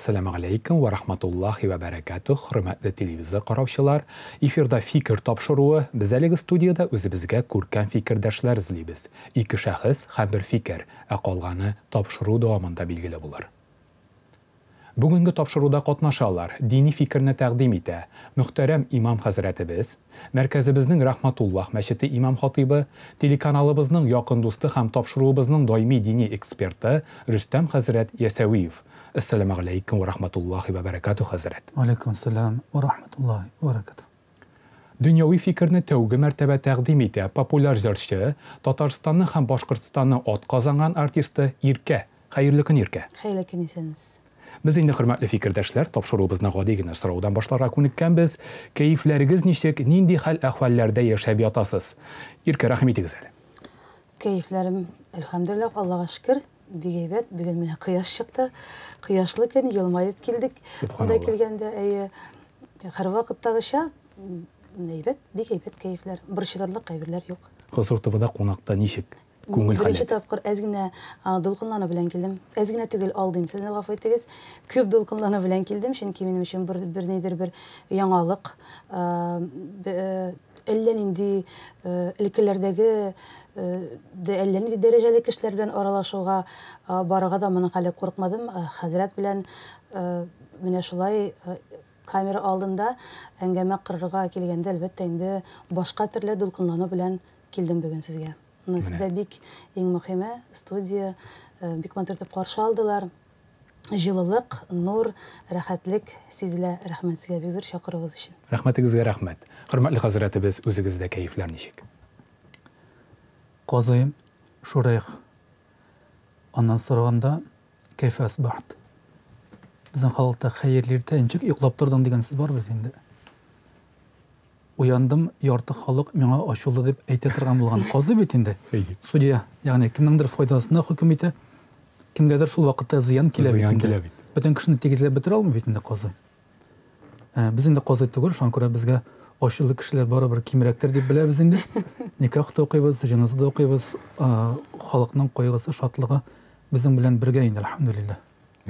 Әссәламегаләйкем вә рахматуллахи вә бәрәкәтүһ, хөрмәтле телевизор караучылар. Эфирда Фикер тапшыруы. Без әлеге студиядә үзебезгә күркәм фикердәшләр эзлибез. Ике шәхес һәм бер фикер, ә калганы тапшыру дәвамында билгеле булыр. Бүгенге тапшыруда катнашалар, дини фикерне тәкъдим итә, мөхтәрәм имам хәзрәтебез, мәркәзебезнең Рахматуллаһ мәчете имам-хатыйбы, телеканалыбызның якын дусты һәм тапшыруыбызның даими дини эксперты Рөстәм хәзрәт Ясәвиев. Әссәламегаләйкем вә рахматуллаһи вә бәрәкәтүһ, хәзрәт. Вәгаләйкүм әссәлам вә рахматуллаһи вә бәрәкәтүһ. Дөньяви фикерне тәүге мәртәбә тәкъдим итә популяр җырчы, Татарстанның һәм Башкортстанның атказанган артисты Иркә. Хәерле көн, Иркә! Хәерле көн, исәнмесез. Без инде, хөрмәтле фикердәшләр, тапшыруыбызны гади генә сораудан башларга күнеккәнбез, кәефләрегез ничек, нинди хәл-әхвәлләрдә яшәп ятасыз? Иркә, рәхим итегез әле. Кәефләрем, әлхәмдүлилләһ, Аллага шөкер, бик әйбәт. Бүген менә кояш чыкты. Кояшлы көн, елмаеп килдек. Монда килгәндә, әйе, һәрвакыттагыча әйбәт, бик әйбәт кәефләр. Борчылырлык әйберләр юк. Хозур ТВда кунакта ничек? Күңел хәле? Беренче тапкыр әз генә дулкынлану белән килдем. Әз генә түгел, алдыйм сезне, гафу итегез. Күп дулкынлану белән килдем, чөнки минем өчен бер, бер нидер бер яңалык. Әллә нинди өлкәләрдәге әллә нинди дәрәҗәле кешеләр белән аралашуга барырга да моның хәле курыкмадым. Хәзрәт белән менә шулай камера алдында әңгәмә корырга килгәндә, әлбәттә инде, башка төрле дулкынлану белән килдем бүген сезгә. Но сездә бик иң мөхиме студия бик матур итеп каршы алдылар. Җылылык, нур, рәхәтлек сизелә. Рәхмәт сезгә бик зур чакыруыгыз өчен. Рәхмәтегезгә рәхмәт. Хөрмәтле хәзрәтебез, үзегездә кәефләр ничек? Казый Шурайх аннан сораганда, Кәйфә асбахт? Безнең халыкта хәерле иртә, ничек йоклап тордың дигән сүз бар бит инде. Уяндым, ярты халык миңа ачулы дип әйтә торган булган. Казый бит инде. Судья, ягъни кемнеңдер файдасына хөкем итә, кемгәдер шул вакытта зыян килә бит. Зыян килә бит. Бөтен кешене тигезләп бетерә алмый бит инде казый. Ә, без инде казый түгел, шуңа күрә безгә ачулы кешеләр барыбер кимрәктер дип беләбез инде. Никах та укыйбыз, җеназа да укыйбыз. Халыкның кайгысы, шатлыгы безнең белән бергә инде, әлхәмдүлилләһ.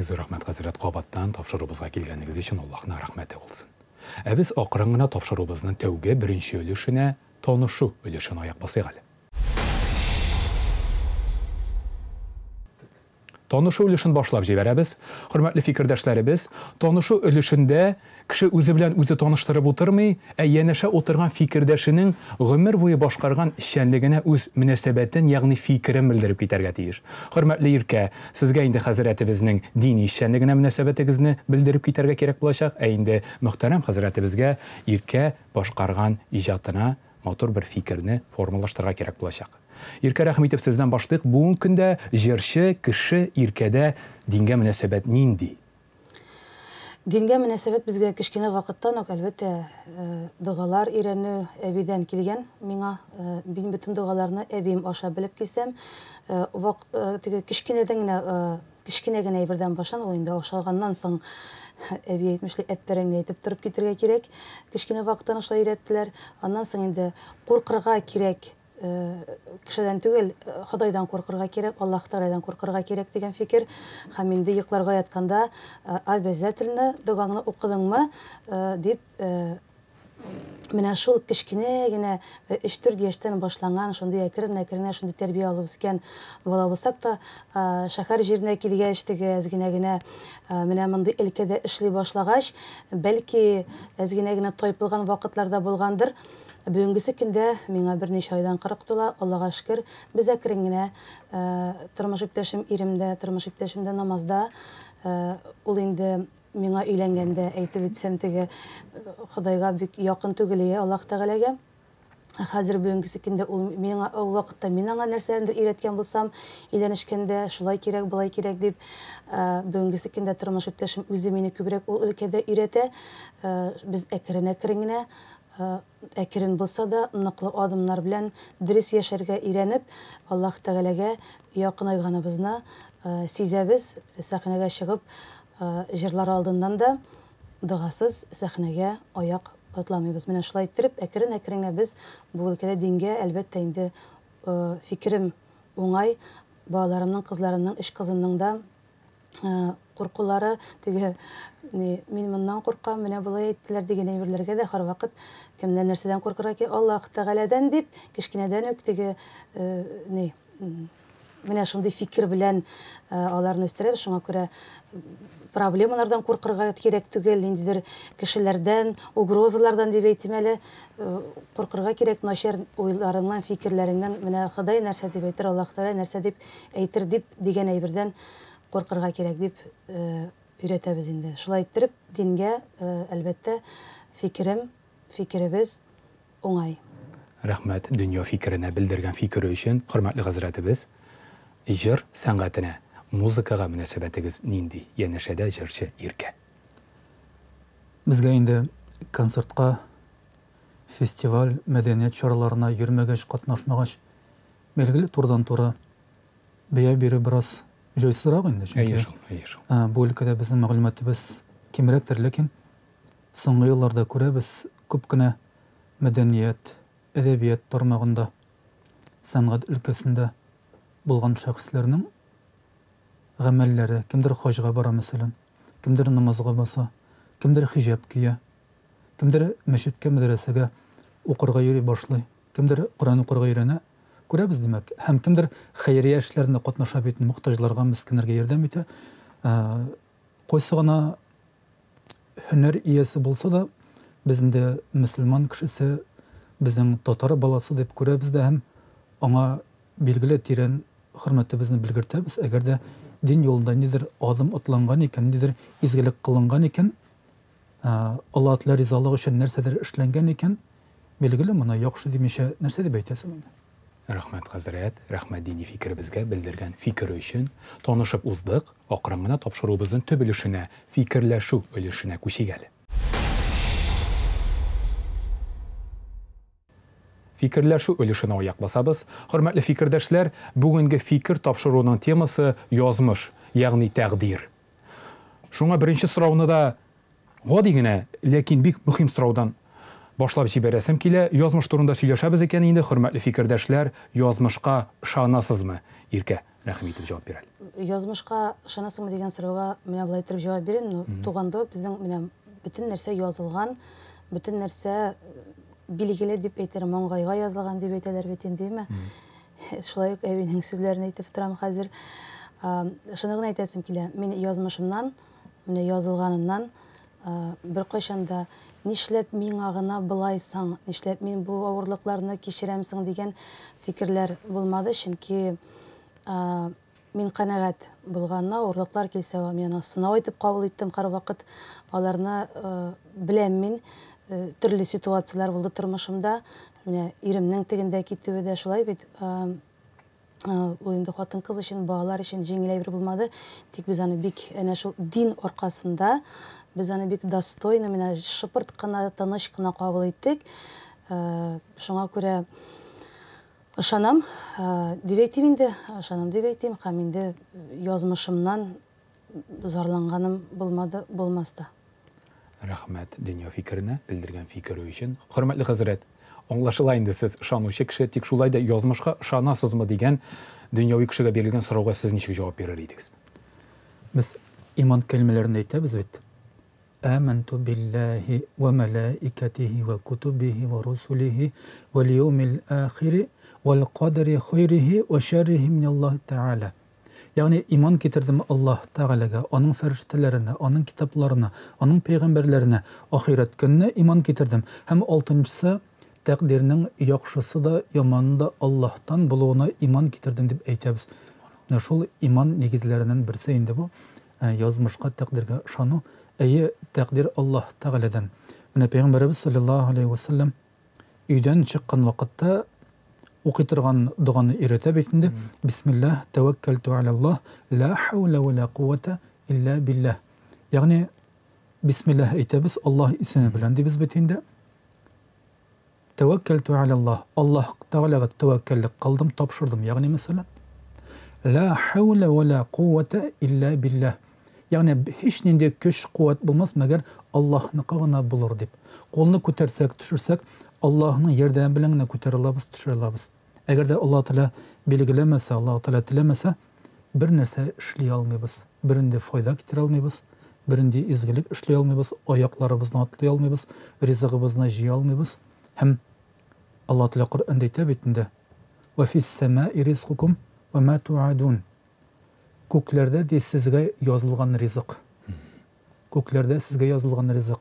Зур рәхмәт, хәзрәт, кабаттан тапшыруыбызга килгәнегез өчен Аллаһның рәхмәте булсын. Ә без акрын гына тапшыруыбызның тәүге, беренче өлешенә, танышу өлешенә аяк басыйк әле. Танышу өлешен башлап җибәрәбез. Хөрмәтле фикердәшләребез, танышу өлешендә кеше үзе белән үзе таныштырып утырмый, ә янәшә утырган фикердәшенең гомер буе башкарган эшчәнлегенә үз мөнәсәбәтен, ягъни фикерен белдереп китәргә тиеш. Хөрмәтле Иркә, сезгә инде хәзрәтебезнең дини эшчәнлегенә мөнәсәбәтегезне белдереп китәргә кирәк булачак, ә инде мөхтәрәм хәзрәтебезгә Иркә башкарган иҗатына матур бер фикерне формалаштырырга кирәк булачак. Иркә, рәхим итеп сездән башлыйк, бүгенге көндә җырчы кеше Иркәдә дингә мөнәсәбәт нинди? Дингә мөнәсәбәт безгә кечкенә вакыттан ук, әлбәттә, догалар өйрәнү әбидән килгән миңа. Мин бөтен догаларны әбием аша белеп килсәм, вак, теге кечкенәдән генә, кечкенә генә әйбердән башлан, ул инде ашалганнан соң, әби әйтмешли, әппәрәңне әйтеп торып китергә кирәк. Кечкенә вакыттан шулай өйрәттеләр. Аннан соң инде куркырга кирәк. Кешедән түгел, Ходайдан куркырга кирәк, Аллаһ Тәгаләдән куркырга кирәк дигән фикер. Һәм инде йокларга ятканда обязательно догаңны укыдыңмы дип, менә шул кечкенә генә өч-дүрт яшьтән башланган шундый әкрен-әкренә шундый тәрбия алып үскән бала булсак та, шәһәр җиренә килгәч, теге әз генә генә менә мондый өлкәдә эшли башлагач, бәлки әз генә генә тайпылган вакытлар да булгандыр. Бүгенгесе көндә миңа берничә айдан 40 тула, Аллага шөкер, без әкрен генә тормыш иптәшем, ирем дә, тормыш иптәшем дә намазда. Ул инде миңа өйләнгәндә, әйтеп үтсәм, теге Ходайга бик якын түгел ие, Аллаһ Тәгаләгә. Хәзер бүгенгесе көндә ул миңа, ул вакытта мин аңа нәрсәләрнедер өйрәткән булсам, өйләнешкәндә, шулай кирәк, болай кирәк дип, бүгенгесе көндә тормыш иптәшем үзе мине күбрәк ул өлкәдә өйрәтә. Без әкрен-әкрен генә Әкрен булса да, ныклы адымнар белән дөрес яшәргә өйрәнеп, Аллаһ Тәгаләгә якынайганыбызны сизәбез. Сәхнәгә чыгып, җырлар алдыннан да догасыз сәхнәгә аяк атламыйбыз. Менә шулай иттереп, әкрен-әкрен генә без бу өлкәдә дингә, әлбәттә инде, фикерем уңай, балаларымның, кызларымның, өч кызымның да. Куркулары теге ни, мин моннан куркам, менә болай әйттеләр дигән әйберләргә дә һәрвакыт кемнән нәрсәдән куркырга кирәк, Аллаһ Тәгаләдән дип, кечкенәдән үк теге ни, менә шундый фикер белән аларны үстерәбез. Шуңа күрә проблемалардан куркырга кирәк түгел, ниндидер кешеләрдән, угрозалардан дип әйтим әле, куркырга кирәк начар уйларыңнан, фикерләреңнән, менә Ходай нәрсә дип әйтер, Аллаһ Тәгалә нәрсә дип әйтер дип дигән әйбердән куркырга кирәк дип өйрәтәбез инде. Шулай иттереп, дингә, әлбәттә, фикерем, фикеребез уңай. Рәхмәт дөнья фикеренә белдергән фикере өчен, хөрмәтле хәзрәтебез. Җыр сәнгатенә, музыкага мөнәсәбәтегез нинди? Янәшәдә җырчы Иркә. Безгә инде концертка, фестиваль, мәдәният чараларына йөрмәгәч, катнашмагач, билгеле, турыдан-туры бәя бирү бераз җайсызрак инде, чөнки Әйе шул, әйе шул. бу өлкәдә безнең мәгълүматыбыз кимрәктер, ләкин соңгы елларда күрәбез, күп кенә мәдәният, әдәбият тармагында, сәнгать өлкәсендә булган шәхесләрнең гамәлләре, кемдер хаҗга бара, мәсәлән, кемдер намазга баса, кемдер хиҗап кия, кемдер мәчеткә, мәдрәсәгә укырга йөри башлый, кемдер Коръән укырга өйрәнә. Күрәбез, димәк, һәм кемдер хәйрия эшләрендә катнаша бит, мохтаҗларга, мескеннәргә ярдәм итә. Кайсы гына һөнәр иясе булса да, без инде мөселман кешесе, безнең татар баласы дип күрәбез дә һәм аңа билгеле тирән хөрмәтебезне белгертәбез. Әгәр дә дин юлында нидер адым атланган икән, нидер изгелек кылынган икән, Аллаһ Тәгалә ризалыгы өчен нәрсәдер эшләнгән икән, билгеле, моны яхшы димичә нәрсә дип әйтәсең инде? Рәхмәт, хәзрәт, рәхмәт дини фикеребезгә белдергән фикере өчен. Танышып уздык, акрын гына тапшыруыбызның төп өлешенә, фикерләшү өлешенә күчик әле. Фикерләшү өлешенә аяк басабыз. Хөрмәтле фикердәшләр, бүгенге фикер тапшыруының темасы язмыш, ягъни тәкъдир. Шуңа беренче сорауны да гади генә, ләкин бик мөһим сораудан башлап җибәрәсем килә. Язмыш турында сөйләшәбез икән инде, хөрмәтле фикердәшләр, язмышка ышанасызмы? Иркә, рәхим итеп җавап бир әле. Язмышка ышанасыңмы дигән сорауга менә болай итеп җавап бирим. Ну, туганда ук безнең менә бөтен нәрсә язылган, бөтен нәрсә билгеле дип әйтер, маңгайга язылган дип әйтәләр бит инде, әйме? Шулай ук әбинең сүзләрен әйтеп торам хәзер. Шуны гына әйтәсем килә. Мин язмышымнан, менә язылганыннан беркайчан да нишләп миңа гына болай соң, нишләп мин бу авырлыкларны кичерәм соң дигән фикерләр булмады, чөнки мин канәгать булганына, авырлыклар килсә, мин аны сынау итеп кабул иттем һәрвакыт. Аларны беләм мин. Төрле ситуацияләр булды тормышымда. Менә иремнең тегендә китүе дә шулай бит. Ул инде хатын-кыз өчен, балалар өчен җиңел әйбер булмады. Тик без аны бик әнә шул дин аркасында без аны бик достойно, менә шыпырт кына, тыныч кына кабул иттек. Шуңа күрә ышанам дип әйтим инде, ышанам дип әйтим һәм инде язмышымнан зарланганым булмады, булмас та. Рәхмәт дөнья фикеренә, белдергән фикере өчен. Хөрмәтле хәзрәт, аңлашыла инде сез ышанучы кеше, тик шулай да язмышка ышанасызмы дигән дөньяви кешегә бирелгән сорауга сез ничек җавап бирер идегез? Без иман кәлимәләрен әйтәбез бит. Әмәнту билләһи вә мәләикәтиһи вә кутубиһи вә русулиһи вәл яумил ахири вәл кадри хайрихи вә шәррихи миналлаһи тәгалә. Ягъни иман китердем Аллаһ Тәгаләгә, Аның фәрештәләренә, Аның китапларына, Аның пәйгамбәрләренә, ахирәт көненә иман китердем. Һәм алтынчысы, тәкъдирнең яхшысы да, яманы да Аллаһтан булуына иман китердем дип әйтәбез. Менә шул иман нигезләреннән берсе инде бу, язмышка, тәкъдиргә ышану. Әйе, тәкъдир Аллаһ Тәгаләдән. Менә пәйгамбәребез салләллаһу галәйһи вә сәлләм өйдән чыккан вакытта укый торган доганы өйрәтә бит инде. Бисмиллаһ, тәвәккәлтү алаллаһ, ла хаула ва ла куввата илля биллаһ. Ягъни бисмиллаһ әйтәбез, Аллаһ исеме белән дибез бит инде. Тәвәккәлтү алаллаһ, Аллаһ Тәгаләгә тәвәккәллек кылдым, тапшырдым. Ягъни мәсәлән, ла хаула ва ла куввата илля биллаһ. Ягъни һич нинди көч, куәт булмас, мәгәр Аллаһныкы гына булыр дип. Кулны күтәрсәк, төшерсәк, Аллаһның ярдәме белән генә күтәрә алабыз, төшерә алабыз. Әгәр дә Аллаһ Тәгалә билгеләмәсә, Аллаһ Тәгалә теләмәсә, бер нәрсә эшли алмыйбыз, бернинди файда китерә алмыйбыз, бернинди изгелек эшли алмыйбыз, аякларыбызны атлый алмыйбыз, ризыгыбызны җыя алмыйбыз. Һәм Аллаһ Тәгалә Коръәндә әйтә бит инде, Вә фис-сәмаи ризкукум вә ма туадун. Күкләрдә ди сезгә язылган ризык. Күкләрдә сезгә язылган ризык.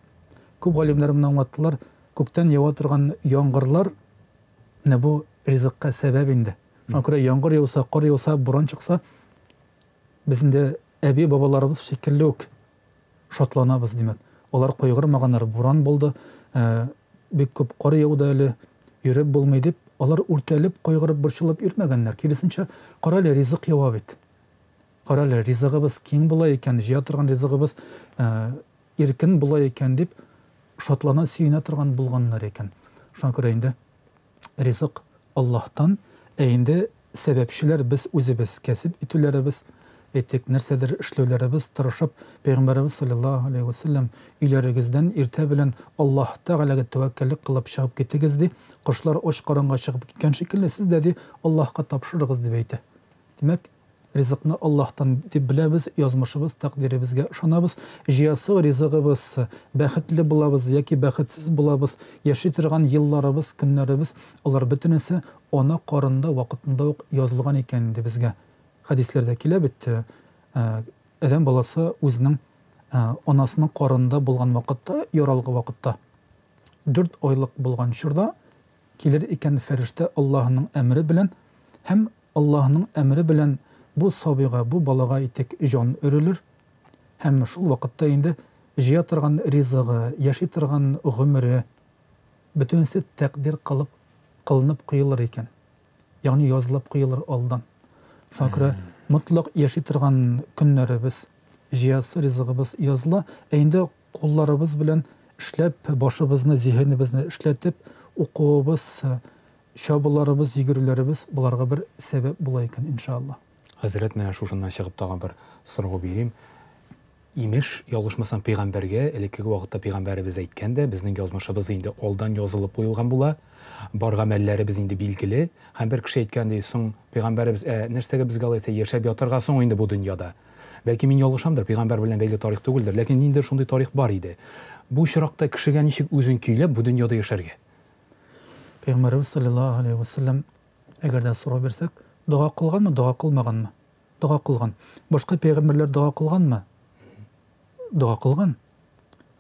Күп галимнәр моны аңлаттылар, күктән ява торган яңгырлар менә бу ризыкка сәбәп инде. Шуңа күрә яңгыр яуса, кар яуса, буран чыкса, без инде әби-бабаларыбыз шикелле үк шатланабыз, димәк. Алар кайгырмаганнар, буран булды, бик күп кар яуды әле, йөреп булмый дип, алар үртәлеп, кайгырып, борчылып йөрмәгәннәр. Киресенчә, карале, ризык ява бит. Карале, ризыгыбыз киң була икән, җыя торган ризыгыбыз иркен була икән дип, шатлана, сөенә торган булганнар икән. Шуңа күрә инде ризык Аллаһтан, ә инде сәбәпчеләр без үзебез, кәсеп итүләребез, әйтик, нәрсәдер эшләүләребез, тырышып, Пәйгамбәребез салләллаһу галәйһи вә сәлләм, өйләрегездән иртә белән Аллаһ Тәгаләгә тәвәккәллек кылып чыгып китегез, ди, кошлар ач карынга чыгып киткән шикелле, сез дә, ди, Аллаһка тапшырыгыз, дип әйтә. Димәк, Ризыкны Аллаһтан дип беләбез, язмышыбыз, тәкъдиребезгә ышанабыз. Җыясы ризыгыбыз, бәхетле булабыз яки бәхетсез булабыз, яши торган елларыбыз, көннәребез, алар бөтенесе ана карынында вакытында ук язылган икән инде безгә. Хәдисләрдә килә бит, адәм баласы үзенең анасының карынында булган вакытта, яралгы вакытта, дүрт айлык булган чорда килер икән фәрештә Аллаһының әмере белән һәм Аллаһының әмере белән бу сабыйга, бу балага итек җан өрелер һәм шул вакытта инде җыя торган ризыгы, яши торган гомере, бөтенесе тәкъдир кылып, кылынып куелыр икән. Ягъни язылып куелыр алдан. Шуңа күрә мотлак яши торган көннәребез, җыясы ризыгыбыз языла, ә инде кулларыбыз белән эшләп, башыбызны, зиһенебезне эшләтеп, укуыбыз, Чабуларыбыз, йөгерүләребез боларга бер сәбәп була икән, иншалла. Хәзрәт, менә шушыннан чыгып тагын бер сорау бирим. Имеш, ялгышмасам, пәйгамбәргә, элеккеге вакытта пәйгамбәребез әйткән дә, безнең язмышыбыз инде алдан язылып куелган була, бар гамәлләребез инде билгеле. Һәм бер кеше әйткән, ди, соң, пәйгамбәребез, ә нәрсәгә безгә алайса яшәп ятарга соң инде бу дөньяда? Бәлки мин ялгышамдыр, пәйгамбәр белән бәйле тарих түгелдер, ләкин ниндидер шундый тарих бар иде. Бу очракта кешегә ничек үзен көйләп бу дөньяда яшәргә? Пәйгамбәребез салләллаһу галәйһи вә сәлләм, әгәр дә сорау бирсәк, дога кылганмы, дога кылмаганмы? Дога кылган. Башка пәйгамбәрләр дога кылганмы? Дога кылган.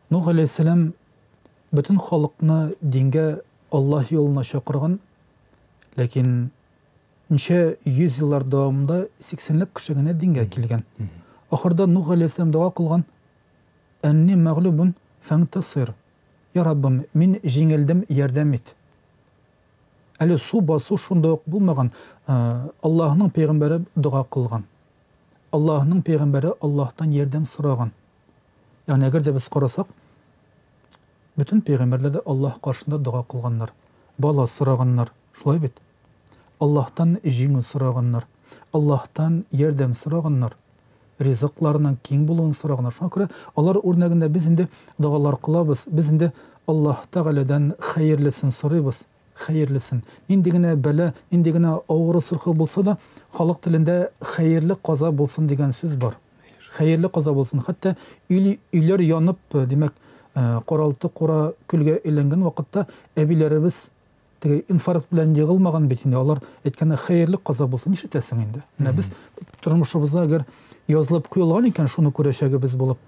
Нух галәйһиссәлам бөтен халыкны дингә, Аллаһ юлына чакырган, ләкин ничә йөз еллар дәвамында сиксәнләп кеше генә дингә килгән. Ахырда Нух галәйһиссәлам дога кылган, Әнни мәгълүбун фәнтасир. Я Раббым, мин җиңелдем, ярдәм ит. Әле су басу шунда ук булмаган, Аллаһның пәйгамбәре дога кылган. Аллаһның пәйгамбәре Аллаһтан ярдәм сораган. Ягъни әгәр дә без карасак, бөтен пәйгамбәрләр дә Аллаһ каршында дога кылганнар, бала сораганнар, шулай бит? Аллаһтан җиңү сораганнар, Аллаһтан ярдәм сораганнар. Ризыкларының киң булуын сораганнар. Шуңа күрә алар үрнәгендә без инде догалар кылабыз, без инде Аллаһ Тәгаләдән хәерлесен сорыйбыз, хәерлесен. Нинди генә бәла, нинди генә авыру сырхау булса да, халык телендә хәерле каза булсын дигән сүз бар. Хәерле каза булсын. Хәтта өйләр янып, димәк, каралты-кура көлгә әйләнгән вакытта әбиләребез Теге инфаркт белән егылмаган бит инде, алар әйткәндә хәерле каза булса нишләтәсең инде? Менә без тормышыбызда әгәр язылып куелган икән, шуны күрәчәгебез булып,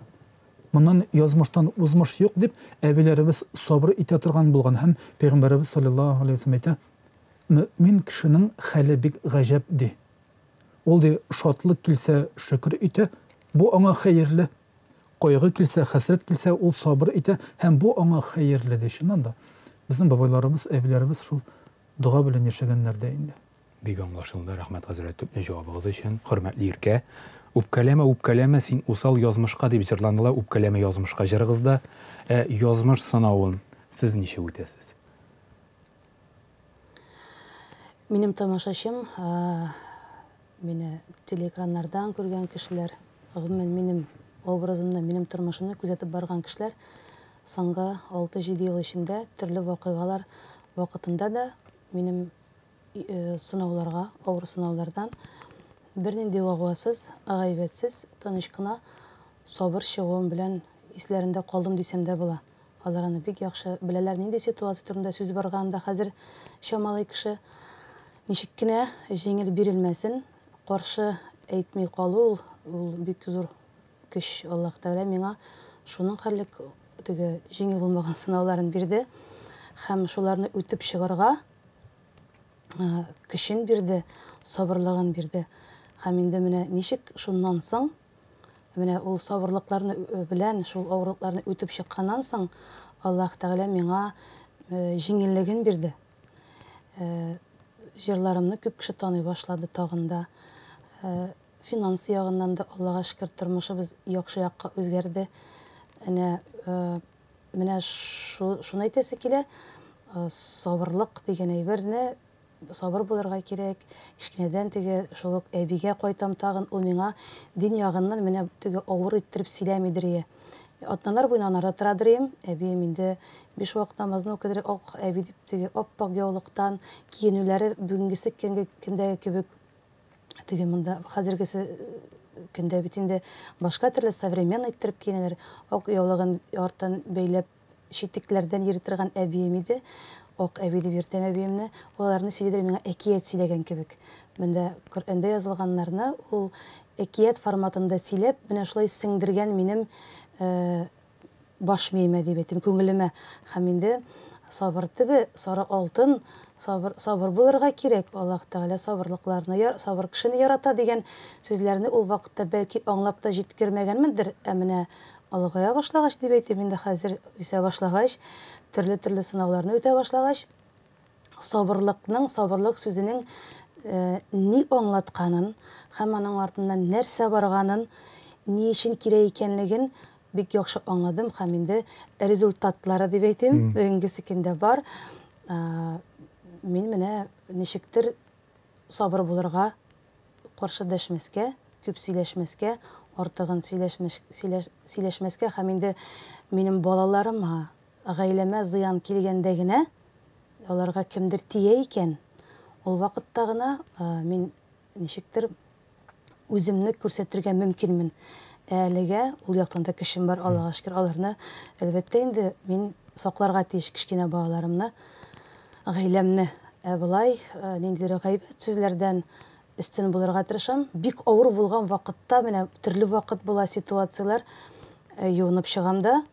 моннан язмыштан узмыш юк дип, әбиләребез сабыр итә торган булган һәм пәйгамбәребез саллаллаһу алейһи вәсәлләм әйтә, мөэмин кешенең хәле бик гаҗәп ди. Ул ди, шатлык килсә шөкер итә, бу аңа хәерле. Кайгы килсә, хәсрәт килсә, ул сабыр итә һәм бу аңа хәерле, ди. Чыннан да, безнең бабайларыбыз, әбиләребез шул дога белән яшәгәннәр дә инде. Бик аңлашылды, рәхмәт, хәзрәт, төпле җавабыгыз өчен. Хөрмәтле Иркә, Үпкәләмә, үпкәләмә син усал язмышка дип җырланыла Үпкәләмә язмышка җырыгызда. Ә язмыш сынавын сез ничек үтәсез? Минем тамашачым, Мине телеэкраннардан күргән кешеләр, гомумән, минем образымны, минем тормышымны күзәтеп барган кешеләр соңгы 6-7 ел эчендә төрле вакыйгалар вакытында да минем э, сынауларга, авыр сынаулардан Бернинди гаугасыз, гайбәтсез, тыныч кына, сабыр чыгуым белән исләрендә калдым дисәм дә була. Алар аны бик яхшы беләләр, нинди ситуация турында сүз барганын да хәзер чамалый кеше. Ничек кенә җиңел бирелмәсен, каршы әйтми калу ул, ул бик зур көч. Аллаһ Тәгалә миңа шуның хәллек теге җиңел булмаган сынауларын бирде һәм шуларны үтеп чыгарга көчен бирде, сабырлыгын бирде. Һәм инде менә ничек шуннан соң, менә ул сабырлыкларны белән, шул авырлыкларны үтеп чыкканнан соң, Аллаһ Тәгалә миңа җиңеллеген бирде. Җырларымны күп кеше таный башлады тагын да. Финанс ягыннан да, Аллага шөкер, тормышыбыз яхшы якка үзгәрде. Әнә менә шуны әйтәсе килә, сабырлык дигән әйберне, сабыр булырга кирәк. Кечкенәдән теге шул ук әбигә кайтам тагын, ул миңа дин ягыннан менә теге авыр иттереп сөйләмидер ие. Атналар буена анарда торадыр идем. Әбием инде биш вакыт намазны укыдыр, ак әби дип теге ап-ак яулыктан киенүләре бүгенгесе көндәге кебек теге монда хәзергесе көндә бит инде башка төрле современный иттереп киенәләр. Ак яулыгын арттан бәйләп читекләрдән йөри торган әбием иде. Ак әби дип йөртәм әбиемне. Ул аларны сөйлидер миңа әкият сөйләгән кебек. Монда Коръәндә язылганнарны ул әкият форматында сөйләп, менә шулай сеңдергән минем баш миемә дип әйтим, күңелемә. Һәм инде сабыр төбе, сары алтын, сабыр, сабыр булырга кирәк. Аллаһ Тәгалә сабырлыкларны, сабыр кешене ярата дигән сүзләрне ул вакытта бәлки аңлап та җиткермәгәнмендер. Ә менә олыгая башлагач дип әйтим инде, хәзер үсә башлагач, төрле-төрле сынауларны үтә башлагач, сабырлыкның, сабырлык сүзенең ни аңлатканын һәм аның артыннан нәрсә барганын, ни өчен кирәк икәнлеген бик яхшы аңладым һәм инде результатлары дип әйтим, бүгенгесе көндә бар. Мин менә ничектер сабыр булырга, каршы дәшмәскә, күп сөйләшмәскә, артыгын сөйләшмәскә һәм инде минем балаларыма, гаиләмә зыян килгәндә генә, аларга кемдер тия икән, ул вакытта гына мин ничектер үземне күрсәтергә мөмкинмен. Әлегә ул яктан да көчем бар, Аллага шөкер, аларны әлбәттә инде мин сакларга тиеш, кечкенә балаларымны, гаиләмне. Ә болай ниндидер гайбәт сүзләрдән өстен булырга тырышам. Бик авыр булган вакытта, менә төрле вакыт була ситуацияләр, юынып чыгам да,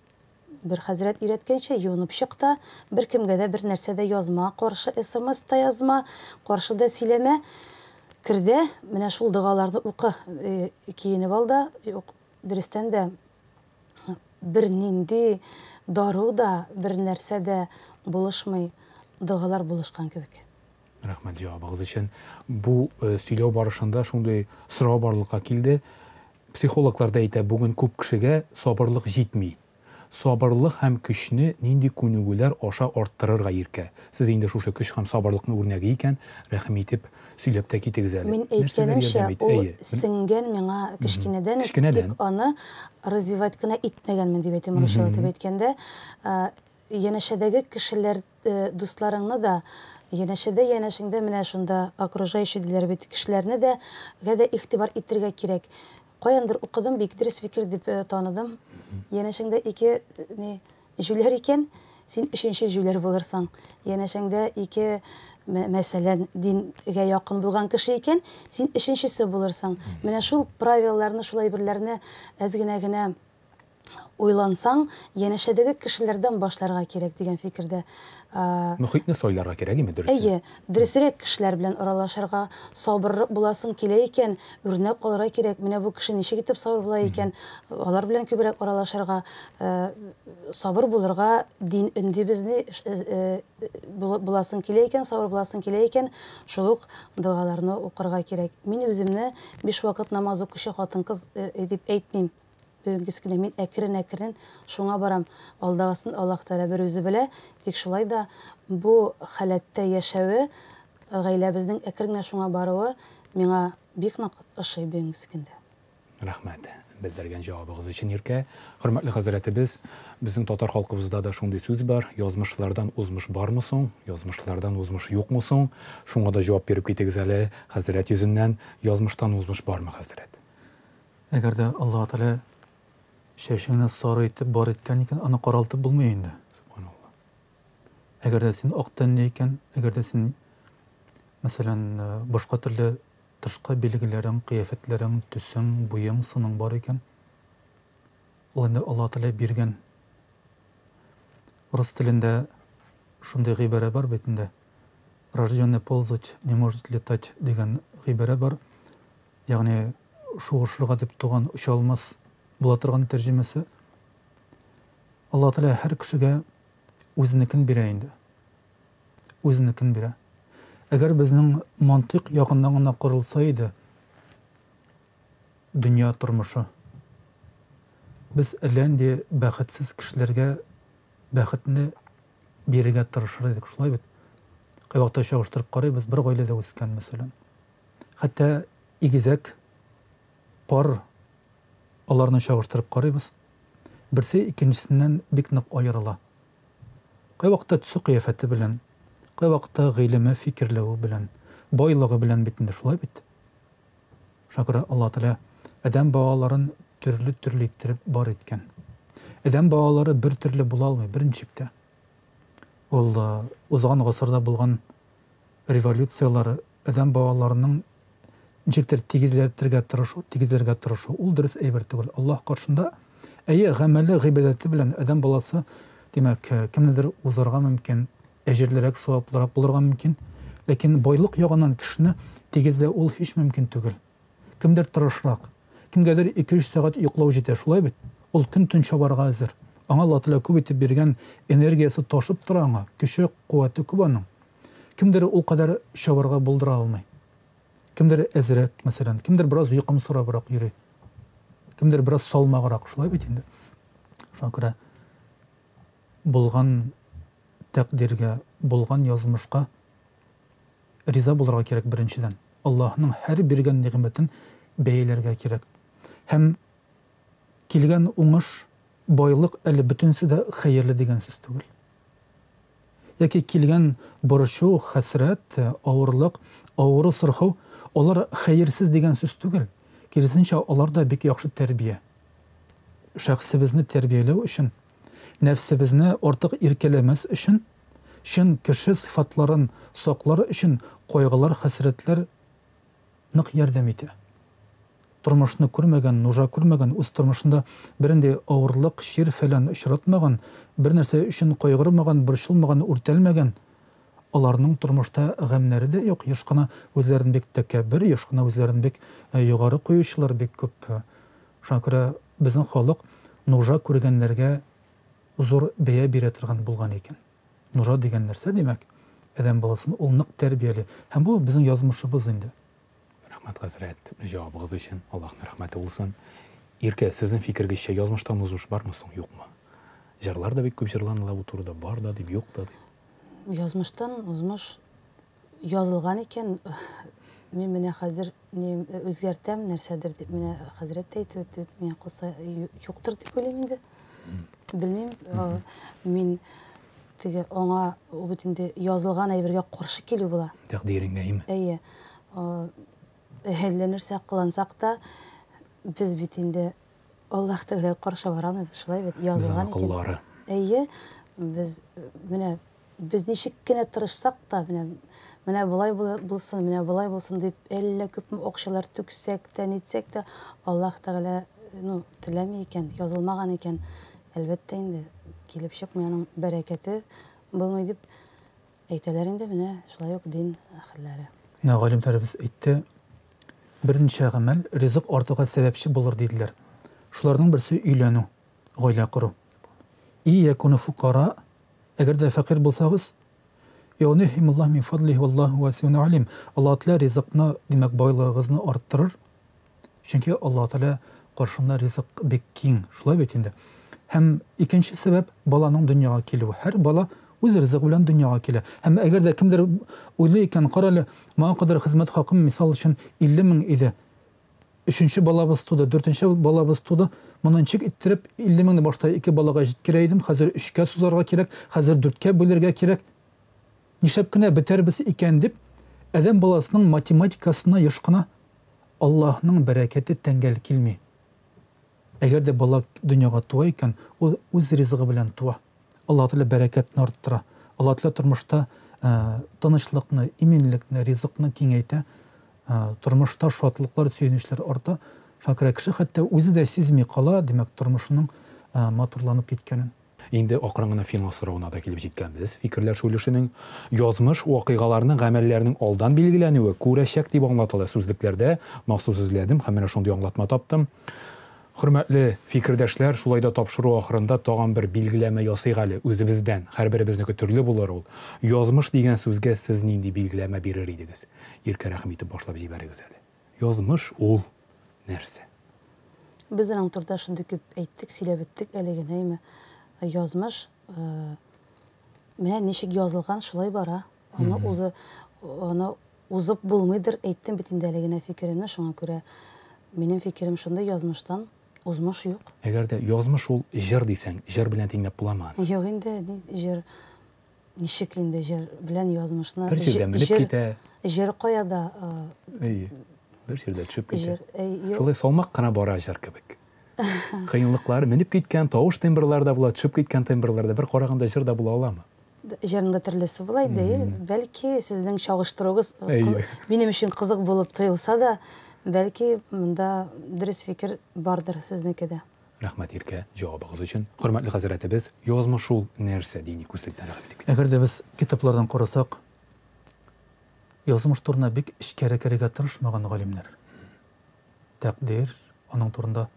бер хәзрәт өйрәткәнчә, юынып чык та, беркемгә дә бер нәрсә дә язма, каршы смс та язма, каршы да сөйләмә. Кердә, менә шул догаларны укы, киенеп ал да, юк, дөрестән дә бернинди дару да, бер нәрсә дә булышмый, догалар булышкан кебек. Рәхмәт җавабыгыз өчен. Бу сөйләү барышында шундый сорау барлыкка килде. Психологлар да әйтә, бүген күп кешегә сабырлык җитми. Сабырлык һәм көчне нинди күнегүләр аша арттырырга иркә? Сез инде шушы көч һәм сабырлыкның үрнәге икән, рәхим итеп сөйләп тә китегез әле. Мин әйткәнемчә, ул сеңгән миңа кечкенәдән, тик аны развивать кына итмәгәнмен дип әйтим, русча дип әйткәндә, янәшәдәге кешеләр, дусларыңны да, янәшәдә, янәшеңдә менә шунда окружающий диләр бит, кешеләрне дә гә игътибар итәргә кирәк. Каяндыр укыдым, бик дөрес фикер дип таныдым. Янәшәңдә ике ни җүләр икән, син өченче җүләр булырсың. Янәшәңдә ике, мәсәлән, дингә якын булган кеше икән, син өченчесе булырсың. Менә шул правилаларны, шул әйберләрне әз генә генә уйлансаң, янәшәдәге кешеләрдән башларга кирәк дигән фикердә. Мөхитне сайларга кирәк име, дөресе? Әйе, дөресрәк кешеләр белән аралашырга, сабыр буласың килә икән, үрнәк алырга кирәк. Менә бу кеше ничек итеп сабыр була икән, алар белән күбрәк аралашырга, сабыр булырга дин өнди безне, буласың килә икән, сабыр буласың килә икән, шул ук догаларны укырга кирәк. Мин үземне биш вакыт намаз укучы хатын-кыз дип әйтмим. Бүгенге көндә мин әкрен-әкрен шуңа барам. Алдагысын Аллаһ Тәгалә бер үзе белә. Тик шулай да бу халәттә яшәве, гаиләбезнең әкрен генә шуңа баруы миңа бик нык ошый бүгенге көндә. Рәхмәт. Белдергән җавабыгыз өчен, Иркә. Хөрмәтле хәзрәтебез, безнең татар халкыбызда да шундый сүз бар, язмышлардан узмыш бармы соң, язмышлардан узмыш юкмы соң? Шуңа да җавап биреп китегез әле, хәзрәт йөзеннән, язмыштан узмыш бармы, хәзрәт? Әгәр дә Аллаһ Тәгалә чәчеңне сары итеп бар иткән икән, аны каралтып булмый инде. Субханалла. Әгәр дә син ак тәнле икән, әгәр дә син, мәсәлән, башка төрле Тышкы билгеләрең, кыяфәтләрең, төсең, буең, сының бар икән, ул инде Аллаһ Тәгалә биргән. Рус телендә шундый гыйбарә бар бит инде, Рожденный ползать не может летать дигән гыйбарә бар. Ягъни шуышырга дип туган оча алмас була торган тәрҗемәсе. Аллаһ Тәгалә һәр кешегә үзенекен бирә инде. Үзенекен бирә. Әгәр безнең мантыйк ягыннан гына корылса иде дөнья тормышы, без әллә нинди бәхетсез кешеләргә бәхетне бирергә тырышыр идек, шулай бит? Кайвакытта чагыштырып карыйбыз, бер гаиләдә үскән, мәсәлән. Хәтта игезәк пар аларны чагыштырып карыйбыз, берсе икенчесеннән бик нык аерыла. Кайвакытта төсе-кыяфәте белән, кайвакытта гыйлеме, фикерләве белән, байлыгы белән бит инде, шулай бит? Шуңа күрә Аллаһ Тәгалә адәм балаларын төрле-төрле иттереп бар иткән. Адәм балалары бер төрле була алмый, берничек тә. Ул узган гасырда булган революцияләр адәм балаларының ничектер тигезләтергә тырышу, тигезләргә тырышу, ул дөрес әйбер түгел. Аллаһ каршында, әйе, гамәле, гыйбадәте белән адәм баласы, димәк, кемнедер узарга мөмкин, әҗерлерәк, саваплырак булырга мөмкин. Ләкин байлык ягыннан кешене тигезләү ул һич мөмкин түгел. Кемдер тырышрак, кемгәдер ике-өч сәгать йоклау җитә, шулай бит? Ул көн-төн чабарга әзер. Аңа Аллаһ Тәгалә күп итеп биргән энергиясе ташып тора аңа, көче, куәте күп аның. Кемдер ул кадәр чабарга булдыра алмый. Кемдер әзрәк, мәсәлән, кемдер бераз йокымсырабрак йөри. Кемдер бераз салмаграк, шулай бит инде. Шуңа күрә булган тәкъдиргә, булган язмышка риза булырга кирәк беренчедән. Аллаһның һәр биргән нигъмәтен бәяләргә кирәк. Һәм килгән уңыш, байлык әле бөтенесе дә хәерле дигән сүз түгел. Яки килгән борчу, хәсрәт, авырлык, авыру, сырхау, алар хәерсез дигән сүз түгел. Киресенчә, алар да бик яхшы тәрбия. Шәхесебезне тәрбияләү өчен, нәфсебезне артык иркәләмәс өчен, чын кеше сыйфатларын саклар өчен кайгылар, хәсрәтләр нык ярдәм итә. Тормышны күрмәгән, нужа күрмәгән, үз тормышында бернинди авырлык, чир-фәлән очратмаган, бернәрсә өчен кайгырмаган, борчылмаган, үртәлмәгән, аларның тормышта гамьнәре дә юк, еш кына үзләрен бик тәкәббер, еш кына үзләрен бик югары куючылар бик күп. Шуңа күрә безнең халык нужа күргәннәргә зур бәя бирә торган булган икән. Нужа дигән нәрсә, димәк, адәм баласын ул нык тәрбияли. Һәм бу безнең язмышыбыз инде. Рәхмәт, хәзрәт, җавабыгыз өчен. Аллаһның рәхмәте булсын. Иркә, сезнең фикергезчә, язмыштан узыш бармы соң, юкмы? Җырлар да бик күп җырланыла бу турыда, бар да дип, юк та дип. Язмыштан узмыш язылган икән, мин менә хәзер ни үзгәртәм нәрсәдер дип, менә хәзрәт тә әйтеп үтте, миңа калса юктыр дип уйлыйм инде. Белмим, мин Теге аңа ул бит инде язылган әйбергә каршы килү була. Тәкъдиреңә, име? Әйе. Әллә нәрсә кылансак та, без бит инде Аллаһ Тәгаләгә каршы бара алмыйбыз, шулай бит, язылган икән. Коллары. Әйе, без менә без ничек кенә тырышсак та, менә менә болай булсын, менә болай булсын дип, әллә күпме акчалар түксәк тә, нитсәк тә, Аллаһ Тәгалә, ну, теләми икән, язылмаган икән, Әлбәттә инде, килеп чыкмый, аның бәрәкәте булмый дип әйтәләр инде, менә шулай ук дин әһелләре. Менә галимнәребез әйтте, берничә гамәл ризык артуга сәбәпче булыр диделәр. Шуларның берсе өйләнү, гаилә кору. И якуну фукара, әгәр дә фәкыйрь булсагыз, югнихимуллаһ мин фадлихи валлаһу васиун алим. Аллаһ Тәгалә ризыкны, димәк, байлыгыгызны арттырыр. Чөнки Аллаһ Тәгалә каршында ризык бик киң, шулай бит инде. Һәм икенче сәбәп баланың дөньяга килүе. Һәр бала үз ризыгы белән дөньяга килә. Һәм әгәр дә кемдер уйлый икән, кара әле, моңа кадәр хезмәт хакым, мисал өчен, 50 мең иде. Өченче балабыз туды, дүртенче балабыз туды. Моны ничек иттереп 50 меңне башта ике балага җиткерә идем, хәзер өчкә сузарга кирәк, хәзер дүрткә бүлергә кирәк. Нишләп кенә бетәрбез икән дип, адәм баласының математикасына еш кына Аллаһның бәрәкәте тәңгәл килми. Әгәр дә бала дөньяга туа икән, ул үз ризыгы белән туа. Аллаһ Тәгалә бәрәкәтне арттыра. Аллаһ Тәгалә тормышта тынычлыкны, иминлекне, ризыкны киңәйтә. Тормышта шатлыклар, сөенечләр арта. Шуңа күрә кеше хәтта үзе дә сизми кала, димәк, тормышының матурланып киткәнен. Инде акрын гына финал соравына да килеп җиткәнбез. Фикерләшү өлешенең язмыш вакыйгаларының, гамәлләрнең алдан билгеләнүе күрәчәк дип аңлатыла сүзлекләрдә. Махсус эзләдем һәм менә шундый аңлатма таптым. Хөрмәтле фикердәшләр, шулай да тапшыру ахырында тагын бер билгеләмә ясыйк әле үзебездән. Һәрберебезнеке төрле булыр ул. Язмыш дигән сүзгә сез нинди билгеләмә бирер идегез? Иркә, рәхим итеп башлап җибәрегез әле. Язмыш ул нәрсә? Без аның турында шундый күп әйттек, сөйләп беттек әле генә, әйме. Язмыш менә ничек язылган, шулай бара. Аны узы, аны узып булмыйдыр, әйттем бит инде әле генә фикеремне, шуңа күрә минем фикерем шундый, язмыштан узмыш юк. Әгәр дә язмыш ул җыр дисәң, җыр белән тиңләп буламы аны? Юк инде, җыр ничек инде җыр белән язмышны? Бер җирдә менеп китә. Җыр кая да. Әйе. Бер җирдә төшеп китә. Шулай салмак кына бара җыр кебек. Кыенлыклары менеп киткән тавыш тембрлары да була, төшеп киткән тембрлар да. Бер караганда җыр да була аламы? Җырның да төрлесе була инде. Бәлки сезнең чагыштыруыгыз минем өчен кызык булып тоелса да, бәлки монда дөрес фикер бардыр сезнеке дә. Рәхмәт, Иркә, җавабыгыз өчен. Хөрмәтле хәзрәтебез, язмыш ул нәрсә дини күзлектән рәхим итеп китегез. Әгәр дә без китаплардан карасак, язмыш турында бик эчкәре керергә тырышмаган галимнәр. Тәкъдир, аның турында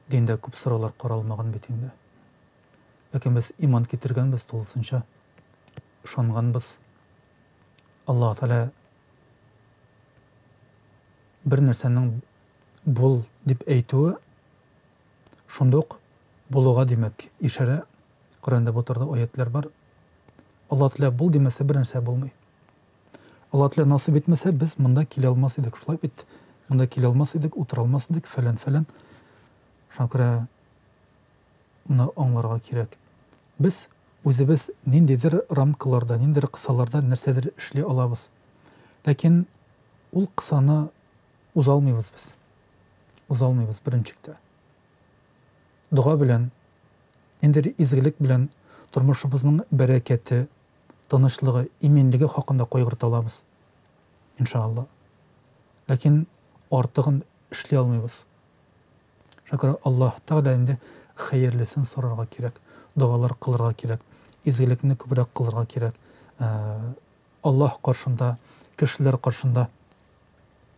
диндә күп сораулар каралмаган бит инде. Ләкин без иман китергәнбез тулысынча, ышанганбыз. Аллаһ Тәгалә бер нәрсәнең бул дип әйтүе шунда ук булуга димәк ишарә. Коръәндә бу турыда аятлар бар. Аллаһ Тәгалә бул димәсә бер нәрсә булмый. Аллаһ Тәгалә насыйп итмәсә без монда килә алмас идек. Шулай бит? Монда килә алмас идек, утыра алмас идек, фәлән-фәлән. Шуңа күрә моны аңларга кирәк. Без үзебез ниндидер рамкаларда, ниндидер кысаларда нәрсәдер эшли алабыз. Ләкин ул кысаны уза алмыйбыз без. Уза алмыйбыз беренчектә. Дога белән, ниндидер изгелек белән тормышыбызның бәрәкәте, тынычлыгы, иминлеге хакында кайгырта алабыз. Иншалла. Ләкин артыгын эшли алмыйбыз. Шуңа күрә Аллаһ Тәгалә инде хәерлесен сорарга кирәк, догалар кылырга кирәк, изгелекне күбрәк кылырга кирәк. Аллаһ каршында, кешеләр каршында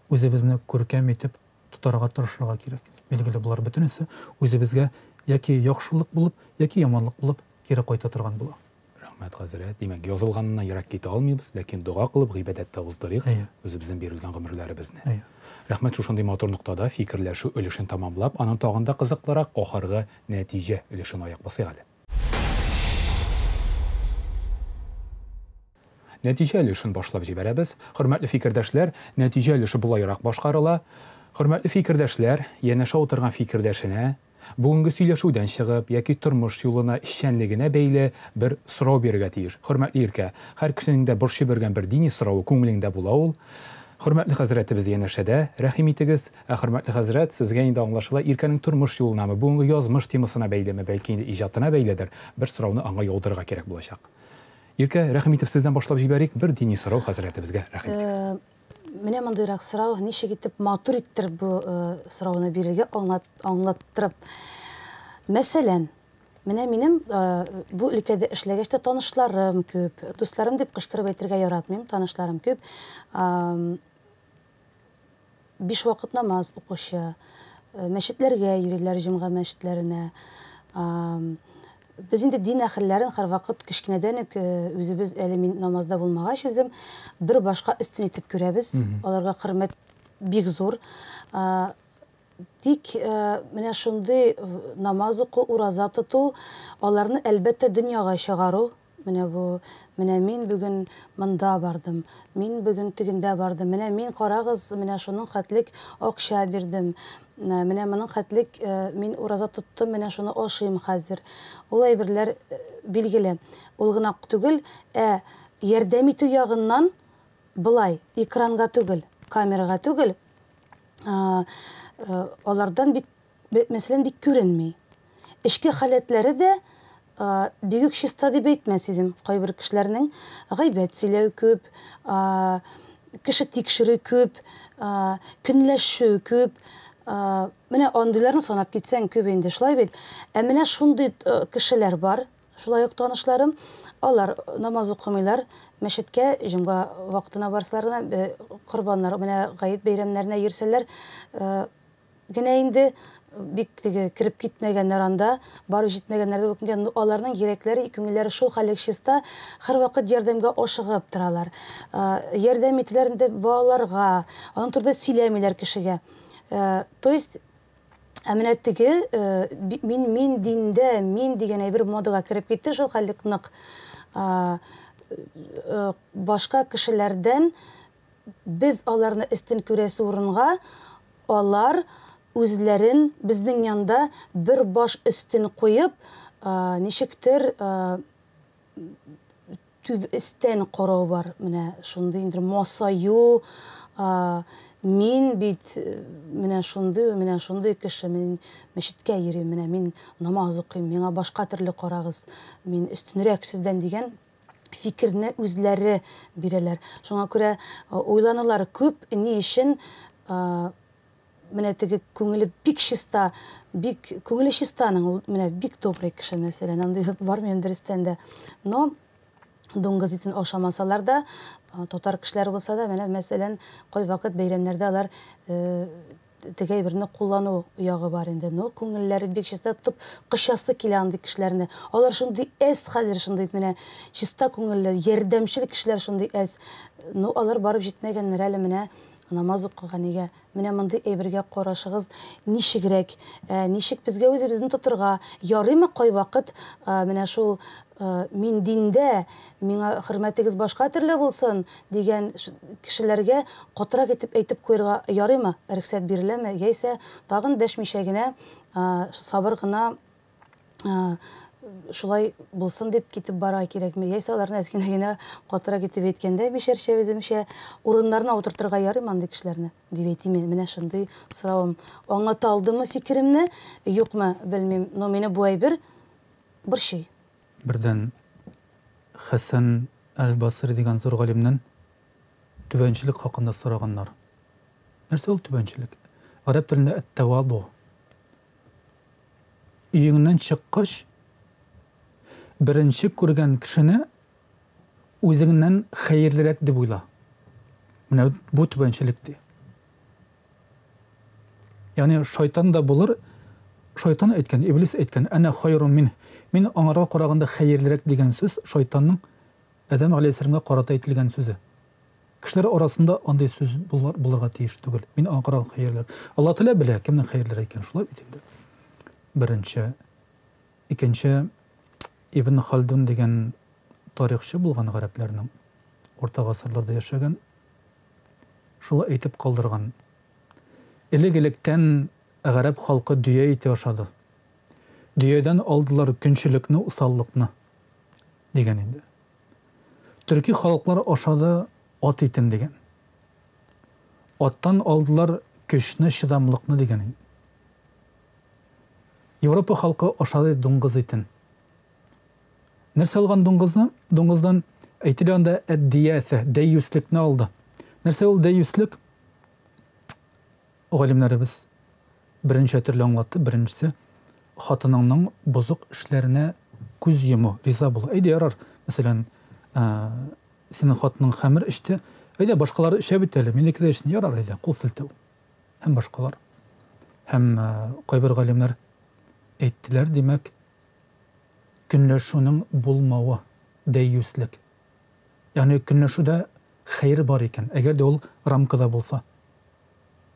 үзебезне күркәм итеп тотарга тырышырга кирәк. Билгеле, болар бөтенесе үзебезгә яки яхшылык булып, яки яманлык булып кире кайта торган була. Рәхмәт, хәзрәт. Димәк, язылганыннан ерак китә алмыйбыз, ләкин дога кылып, гыйбадәттә уздырыйк үзебезнең бирелгән гомерләребезне. Рәхмәт, шушындый матур ноктада фикерләшү өлешен тамамлап, аның тагын да кызыклырак ахыргы нәтиҗә өлешен аяк басыйк әле. Нәтиҗә өлешен башлап җибәрәбез. Хөрмәтле фикердәшләр, нәтиҗә өлеше болайрак башкарыла. Хөрмәтле фикердәшләр, янәшә утырган фикердәшенә бүгенге сөйләшүдән чыгып яки тормыш юлына, эшчәнлегенә бәйле бер сорау бирергә тиеш. Хөрмәтле Иркә, һәр кешенең дә борчып йөргән бер дини соравы күңелеңдә була ул. Хөрмәтле хәзрәтебез янәшәдә, рәхим итегез. Ә хөрмәтле хәзрәт, сезгә инде аңлашыла, Иркәнең тормыш юлынамы, бүгенге язмыш темасына бәйлеме, бәлки инде иҗатына бәйледер, бер сорауны аңа яудырырга кирәк булачак. Иркә, рәхим итеп сездән башлап җибәрик, бер дини сорау хәзрәтебезгә, рәхим итегез. Менә мондыйрак сорау, ничек итеп матур иттереп бу сорауны бирергә, аңлаттырып. Мәсәлән, менә минем бу өлкәдә эшләгәч тә танышларым күп, дусларым дип кычкырып әйтергә яратмыйм, танышларым күп. 5 вакыт намаз укучы, мәчетләргә йөриләр, җомга мәчетләренә. Без инде дин әһелләрен һәрвакыт кечкенәдән үк үзебез, әле мин намазда булмагач үзем, бер башка өстен итеп күрәбез. Аларга хөрмәт бик зур. Тик менә шундый намаз уку, ураза тоту, аларны әлбәттә дөньяга чыгару. Менә бу, менә мин бүген монда бардым, мин бүген тегендә бардым, менә мин, карагыз, менә шуның хәтлек акча бирдем, менә моның хәтлек мин ураза тоттым, менә шуны ашыйм хәзер. Ул әйберләр билгеле. Ул гына түгел, ә ярдәм итү ягыннан болай, экранга түгел, камерага түгел, алардан бик, мәсәлән, бик күренми. Эчке халәтләре дә бигүк чиста дип әйтмәс идем. Кайбер кешеләрнең гайбәт сөйләү күп, кеше тикшерү күп, көнләшү күп. Менә андыйларны санап китсәң күп инде, шулай бит? Ә менә шундый кешеләр бар, шулай ук танышларым, алар намаз укымыйлар, мәчеткә җомга вакытына барсалар гына, корбаннар, менә гает бәйрәмнәренә йөрсәләр, генә инде бик теге кереп китмәгәннәр анда, барып җитмәгәннәр дә үкенгән, но аларның йөрәкләре, күңелләре шул хәллек чиста, һәрвакыт ярдәмгә ашыгып торалар. Ярдәм итәләр инде балаларга, аның турында сөйләмиләр кешегә. То есть, ә менә теге мин, мин диндә, мин дигән әйбер модага кереп китте, шул хәллек нык. Башка кешеләрдән без аларны өстен күрәсе урынга, алар үзләрен безнең янда бер баш өстен куеп, ничектер түб өстен карау бар. Менә шундый инде масаю, мин бит менә шундый, менә шундый кеше, мин мәчеткә йөрим, менә мин намаз укыйм, миңа башка төрле карагыз, мин өстенрәк сездән дигән фикерне үзләре бирәләр. Шуңа күрә уйланулар күп, ни өчен менә теге күңеле бик чиста, бик күңеле чистаның, ул менә бик добрый кеше, мәсәлән, андый бар минем дөрестән дә. Но дуңгыз итен ашамасалар да, татар кешеләре булса да, менә мәсәлән, кайвакыт бәйрәмнәрдә алар теге әйберне куллану ягы бар инде. Но күңелләре бик чиста, тотып кочасы килә андый кешеләрне. Алар шундый әз хәзер, шундый менә чиста күңелле, ярдәмчел кешеләр шундый әз. Но алар барып җитмәгәннәр әле менә намаз укыган нигә. Менә мондый әйбергә карашыгыз ничегрәк, ничек безгә үзебезне тотырга, ярыймы кайвакыт, менә шул мин диндә, миңа хөрмәтегез башка төрле булсын дигән кешеләргә катырак итеп әйтеп куярга ярыймы, рөхсәт биреләме, яисә тагын дәшмичә генә, сабыр гына, шулай булсын дип китеп бара кирәкме, яисә аларны әз генә генә катырак итеп әйткәндә, мишәрчә үземчә урыннарына утыртырга ярыймы андый кешеләрне дип әйтим мин. Менә шундый соравым. Аңлата алдыммы фикеремне, юкмы, белмим, но мине бу әйбер борчый. Бердән Хәсән әл-Басри дигән зур галимнән түбәнчелек хакында сораганнар. Нәрсә ул түбәнчелек? Гарәп телендә әт-таваду. Өеңнән чыккач, беренче күргән кешене үзеңнән хәерлерәк дип уйла. Менә бу түбәнчелек ди. Ягъни шайтан да булыр, шайтан әйткән, иблис әйткән, әнә хайрун мин, мин аңарга караганда хәерлерәк дигән сүз шайтанның Адәм галәйһиссәламгә карата әйтелгән сүзе. Кешеләр арасында андый сүз булырга тиеш түгел. Мин аңа караганда хәерлерәк. Алла Тәгалә белә, кемнең хәерлерәк икәнен, шулай бит инде. Беренче. Икенче, Ибн Халдун дигән тарихчы булган гарәпләрнең, урта гасырларда яшәгән, шул әйтеп калдырган. Элек-электән гарәп халкы дөя ите ашады. Дөядән алдылар көнчелекне, усаллыкны, дигән инде. Төрки халыклар ашады ат итен, дигән. Аттан алдылар көчне, чыдамлыкны, дигән инде. Европа халкы ашады дуңгыз итен. Нәрсә алган дуңгызны? Дуңгыздан әйтелә анда әд-диясә, дәйюслекне алды. Нәрсә ул дәйюслек? Галимнәребез берничә төрле аңлатты. Беренчесе, хатыныңның бозык эшләренә күз йому, риза булу. Әйдә, ярар, мәсәлән, синең хатының хәмер эчте, әйдә, башкалар эчә бит әле, минеке дә эчсен, ярар, әйдә, кул селтәү һәм башкалар. Һәм кайбер галимнәр әйттеләр, димәк, көнләшүнең булмавы, дәйюслек. Ягъни көнләшүдә хәер бар икән, әгәр дә ул рамкада булса.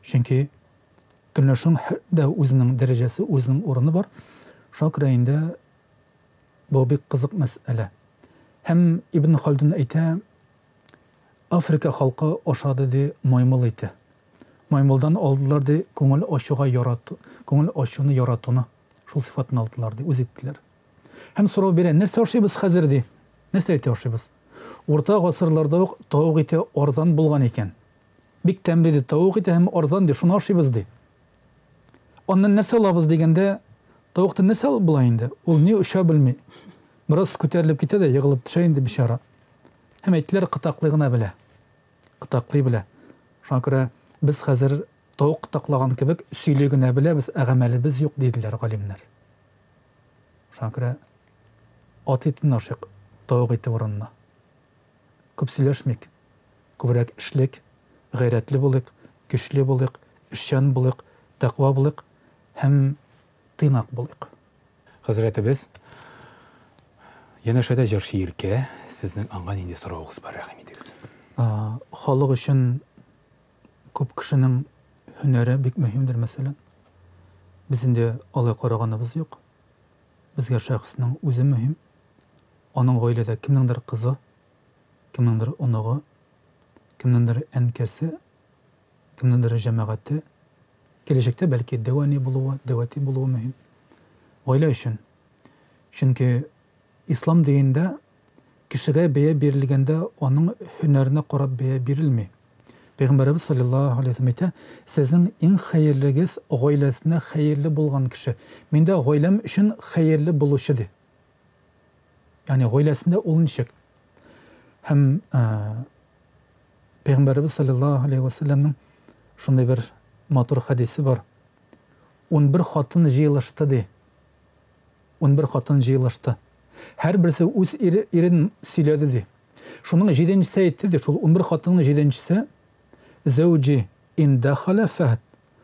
Чөнки көнләшүнең дә үзенең дәрәҗәсе, үзенең урыны бар. Шуңа күрә инде бу бик кызык мәсьәлә. Һәм Ибн Хальдун әйтә, Африка халкы ашады ди маймыл ите. Маймылдан алдылар ди күңел ачуга ярату, күңел ачуны яратуны. Шул сыйфатын алдылар ди, үз иттеләр. Һәм сорау бирә, нәрсә ашыйбыз хәзер ди? Нәрсә ите ашыйбыз? Урта гасырларда ук тавык ите арзан булган икән. Бик тәмле ди тавык ите һәм арзан ди, шуны ашыйбыз ди. Аннан нәрсә алабыз дигәндә, тавыктан нәрсә алып була инде? Ул ни оча белми. Бераз күтәрелеп китә дә егылып төшә инде бичара. Һәм әйттеләр, кытаклый гына белә. Кытаклый белә. Шуңа күрә без хәзер тавык кытаклаган кебек сөйли генә беләбез, ә гамәлебез юк, диделәр галимнәр. Шуңа күрә ат итен ашыйк, тавык ите урынына. Күп сөйләшмик, күбрәк эшлик, гайрәтле булыйк, көчле булыйк, эшчән булыйк, тәкъва булыйк һәм тыйнак булыйк. Хәзрәтебез, янәшәдә җырчы Иркә, сезнең аңа нинди соравыгыз бар, рәхим итегез. Халык өчен күп кешенең һөнәре бик мөһимдер, мәсәлән. Без инде алай караганыбыз юк. Безгә шәхеснең үзе мөһим. Аның гаиләдә кемнеңдер кызы, кемнеңдер оныгы, кемнеңдер әнкәсе, кемнеңдер җәмәгате, киләчәктә бәлки дәү әни булуы, дәү әти булуы мөһим. Гаилә өчен. Чөнки ислам динендә кешегә бәя бирелгәндә аның һөнәренә карап бәя бирелми. Пәйгамбәребез саллаллаһу алейһи вәсәлләм әйтә, сезнең иң хәерлегез гаиләсенә хәерле булган кеше. Мин дә гаиләм өчен хәерле булучы ди. Ягъни гаиләсендә ул ничек? Һәм Пәйгамбәребез саллаллаһу алейһи вәсәлләмнең шундый бер матур хәдисе бар. 11 хатын җыелышты ди. 11 хатын җыелышты. Һәрберсе үз ирен сөйләде ди. Шуның җиденчесе әйтте ди, шул 11 хатынның җиденчесе Зәүҗи ин дахала фәһд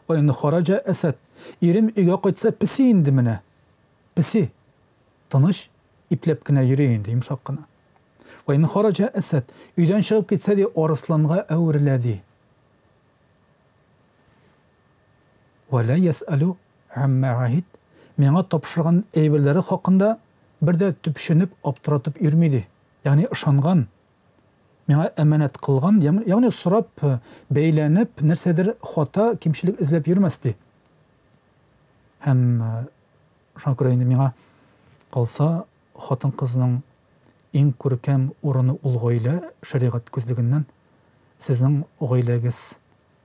ва ин хараҗа әсәд. Ирем өйгә кайтса песи инде менә. Песи. Тыныч, ипләп кенә йөри инде, йомшак кына. Ва ин хараҗа әсәд. Өйдән чыгып китсә ди, арысланга әверелә ди. Ва ла ясәлү амма ахид. Миңа тапшырган әйберләре хакында бер дә төпченеп, аптыратып йөрми ди. Ягъни ышанган, миңа әманәт кылган, ягъни сорап, бәйләнеп, нәрсәдер хата, кимчелек эзләп йөрмәс ди. Һәм шуңа күрә инде миңа калса, хатын-кызның иң күркәм урыны ул гаилә, шәригать күзлегеннән. Сезнең гаиләгез,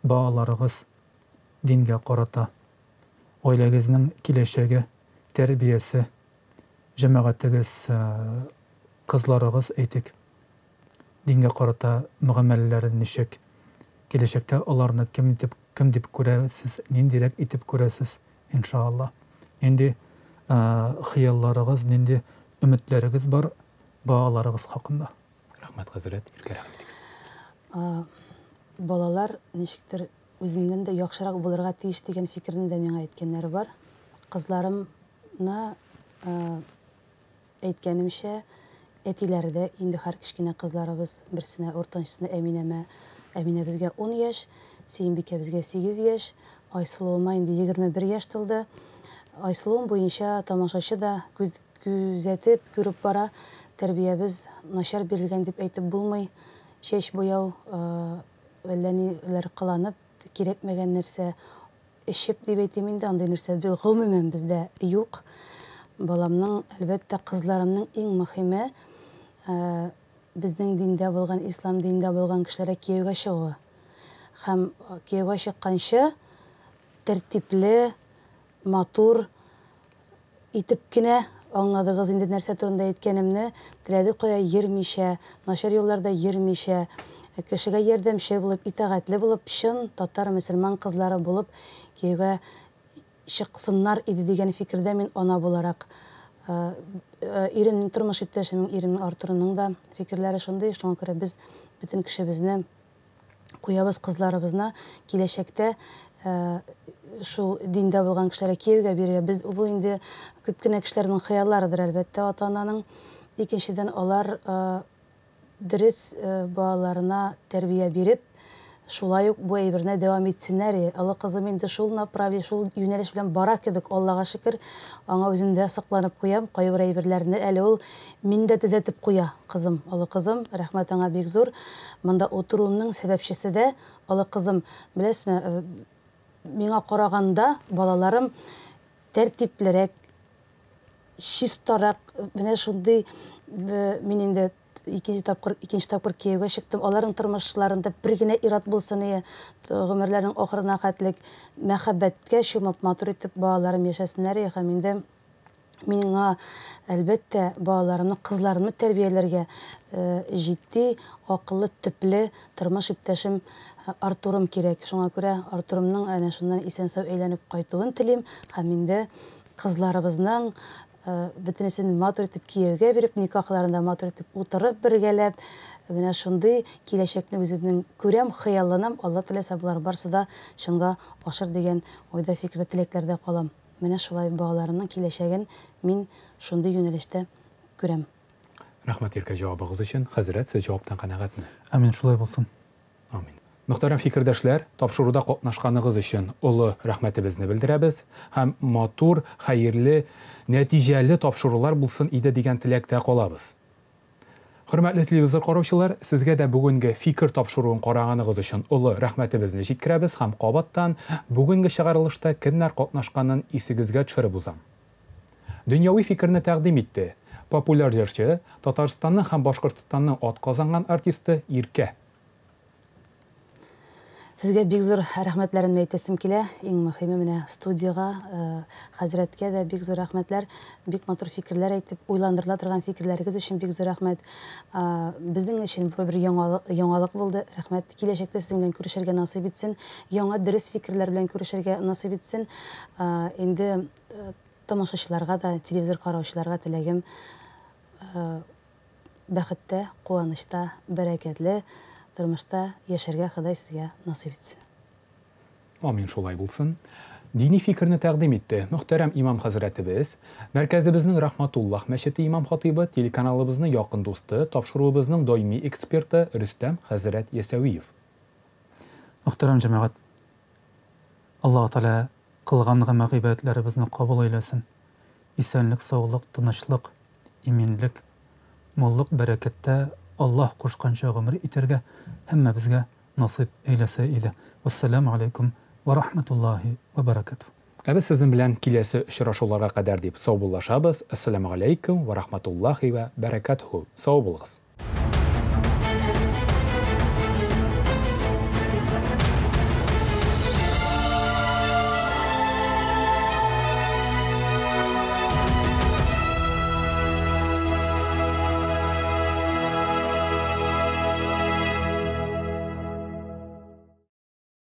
балаларыгыз дингә карата, гаиләгезнең киләчәге, тәрбиясе, җәмәгатегез, кызларыгыз, әйтик, дингә карата мөгамәләләре ничек, киләчәктә аларны кем итеп, кем дип күрәсез, ниндирәк итеп күрәсез, иншалла. Нинди хыялларыгыз, нинди өметләрегез бар балаларыгыз хакында? Рәхмәт, хәзрәт, Иркә, рәхмәт итегез. Балалар ничектер үзеннән дә яхшырак булырга тиеш дигән фикерне дә миңа әйткәннәре бар. Кызларымны әйткәнемчә, әтиләре дә инде һәр кечкенә кызларыбыз, берсенә уртанчысына Әминәмә, Әминәбезгә 10 яшь, Сөембикәбезгә 8 яшь, Айсылуыма инде 21 яшь тулды. Айсылуым буенча тамашачы да күз күзәтеп, күреп бара. Тәрбиябез начар бирелгән дип әйтеп булмый. Чәч буяу, әллә ниләр кыланып, кирәкмәгән нәрсә эчеп дип әйтим инде, андый нәрсә гомумән бездә юк. Баламның, әлбәттә, кызларымның иң мөһиме безнең диндә булган, ислам динендә булган кешеләргә кияүгә чыгуы. Һәм кияүгә чыкканчы тәртипле, матур итеп кенә аңладыгыз инде нәрсә турында әйткәнемне, теләде кая йөрмичә, начар юлларда йөрмичә, кешегә ярдәмче булып, итагатьле булып, чын татар мөселман кызлары булып кияүгә чыксыннар иде дигән фикердә мин ана буларак. Иремнең, тормыш иптәшемнең, иремнең Артурның да фикерләре шундый, шуңа күрә без бөтен кешебезне куябыз кызларыбызны киләчәктә шул диндә булган кешеләргә кияүгә бирергә. Без бу инде күп кенә кешеләрнең хыялларыдыр, әлбәттә, ата-ананың. Икенчедән, алар дөрес балаларына тәрбия биреп, шулай ук бу әйберне дәвам итсеннәр. Олы кызым инде шул направление, шул юнәлеш белән бара кебек, Аллага шөкер, аңа үзем дә сокланып куям. Кайбер әйберләрне әле ул мин дә төзәтеп куя, кызым, олы кызым, рәхмәт аңа бик зур. Монда утыруымның сәбәпчесе дә олы кызым, беләсезме, миңа караганда балаларым тәртиплерәк, чистарак, менә шундый мин инде икенче тапкыр, икенче тапкыр кияүгә чыктым. Аларның тормышларында бер генә ир-ат булсын ие, гомерләренең ахырына хәтлек мәхәббәткә чумып, матур итеп балаларым яшәсеннәр ие. Һәм инде миңа, әлбәттә, балаларымны, кызларымны тәрбияләргә җитди, акыллы, төпле тормыш иптәшем Артурым кирәк. Шуңа күрә Артурымның әнә шуннан исән-сау әйләнеп кайтуын телим. Һәм инде кызларыбызның бөтенесен матур итеп кияүгә биреп, никахларында матур итеп утырып бергәләп, менә шундый киләчәкне үземнең күрәм, хыялланам. Алла теләсә, болар барысы да чынга ашыр дигән уйда, фикердә, теләкләрдә калам. Менә шулай балаларымның киләчәген мин шундый юнәлештә күрәм. Рәхмәт иркә җавабыгыз өчен. Хәзрәт, сез җаваптан канәгатьме? Амин, шулай булсын. Амин. Мөхтәрәм фикердәшләр, тапшыруда катнашканыгыз өчен олы рәхмәтебезне белдерәбез һәм матур, хәерле, нәтиҗәле тапшырулар булсын иде дигән теләктә калабыз. Хөрмәтле телевизор караучылар, сезгә дә бүгенге фикер тапшыруын караганыгыз өчен олы рәхмәтебезне җиткерәбез һәм кабаттан бүгенге чыгарылышта кемнәр катнашканын исегезгә төшереп узам. Дөньяви фикерне тәкъдим итте популяр җырчы, Татарстанның һәм Башкортстанның атказанган артисты Иркә. Сезгә бик зур рәхмәтләремне әйтәсем килә. Иң мөһиме менә студиягә, хәзрәткә дә бик зур рәхмәтләр. Бик матур фикерләр әйтеп, уйландырыла торган фикерләрегез өчен бик зур рәхмәт. Безнең өчен бу бер яңалык булды. Рәхмәт. Киләчәктә сезнең белән күрешергә насыйп итсен. Яңа дөрес фикерләр белән күрешергә насыйп итсен. Инде тамашачыларга да, телевизор караучыларга теләгем бәхеттә, куанычта, бәрәкәтле тормышта яшәргә Ходай сезгә насыйп итсен. Амин, шулай булсын. Дини фикерне тәкъдим итте мөхтәрәм имам хәзрәтебез, мәркәзебезнең Рахматуллах мәчете имам хатыйбы, телеканалыбызның якын дусты, тапшыруыбызның даими эксперты Рөстәм хәзрәт Ясәвиев. Мөхтәрәм җәмәгать, Аллаһ Тәгалә кылган гамәл-гыйбадәтләребезне кабул әйләсен. Исәнлек, саулык, тынычлык, иминлек, муллык, бәрәкәттә Аллаһ кушканча гомер итәргә һәммәбезгә насыйп әйләсә иде. Вәссәламү алейкум вә рахматуллаһи вә бәрәкәтүһ. Ә без сезнең белән киләсе очрашуларга кадәр дип саубуллашабыз. Әссәламү алейкум вә рахматуллаһи вә бәрәкәтүһ. Сау булыгыз.